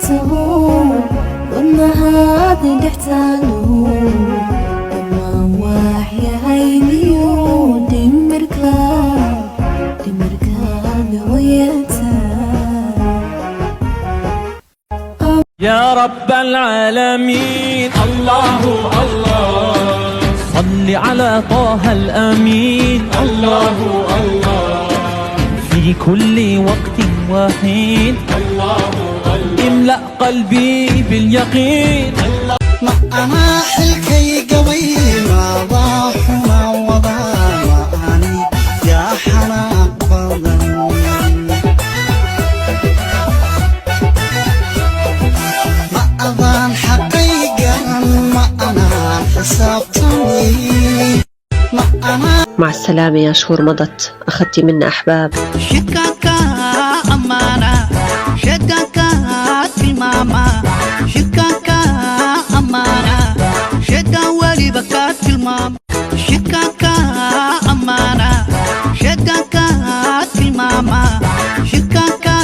Taho, wadnahaadi dhex taalo, dhammaan waaxyahaygiyo dhimirka, dhimirkaada hoyata. يا رب العالمين، الله الله، صل على طه الأمين، الله الله، في كل وقت وحين، الله الله، املأ قلبي باليقين. Ma anaa xilkay gabay? Maadaa xuma wadaa? Ma ani yaa xanaaq badan? Ma adaan xaqay garan? Ma anaan xisaabtami? Ma anaa مع السلامة يا شهور مضت أخذتي منا أحباب. Shirkaanka ammaana, sheegaanka tilmaama, shirkaanka ammaana, sheegaan weliba ka tilmaama, shirkaanka ammaana, sheegaanka tilmaama, shirkaanka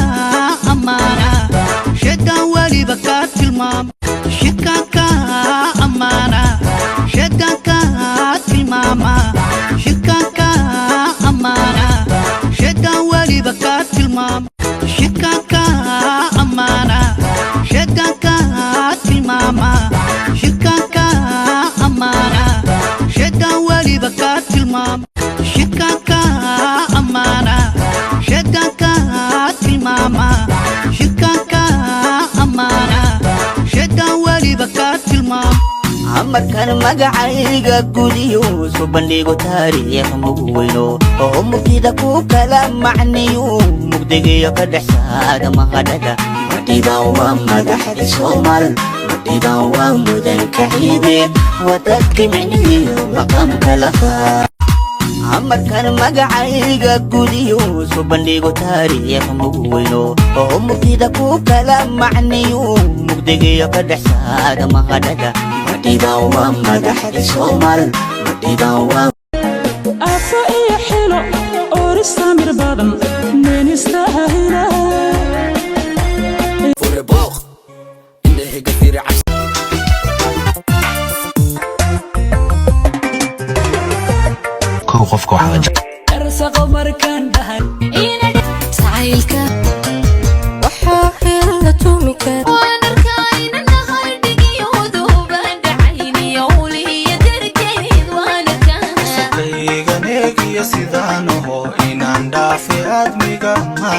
ammaana, sheegaan weliba ka tilmaama, shirkaanka ammaana, sheegaanka tilmaama, shirkaanka ammaana, sheegaan weliba ka tilmaama, shirkaanka ammaana, sheegaanka tilmaama, shirkaanka ammaana, sheegaan weliba ka tilmaama, shirkaanka ammaana, sheegaanka tilmaama, shirkaanka ammaana, sheegaan weliba ka tilmaama. Markaan magacayga gudiyo soo bandhigo taariikh mugu weyno oo mugdida ku kala macniyo, mugdigiyo ka dhex saara mahadhada. Madhiba waa madaxda Soomaal, Madhiba waa mudanka ciide, waa dadka micnihiyo maqaamka lahaa. Markaan magacayga gudiyo soo bandhigo taariikh mugu weyno oo mugdida ku kala macniyo, mugdigiyo ka dhex saara mahadhada. Madhiba waa madaxda Soomaal, Madhiba waa Afo iyo xilo oorisamir badan nin istaahila. Fure booq indhahayga fiiri cabsi. Kow, qofka waxaa la Ersaqo markaan dhahay. Jacaylka waxaa xil la tumi kara. Waan arkaa inan nahay dhigiyo duubaan dhacayniyo wliya darkeed waan arkaa. Qayganeegiyo sidaan aho inaan dhaafi aadmiga ma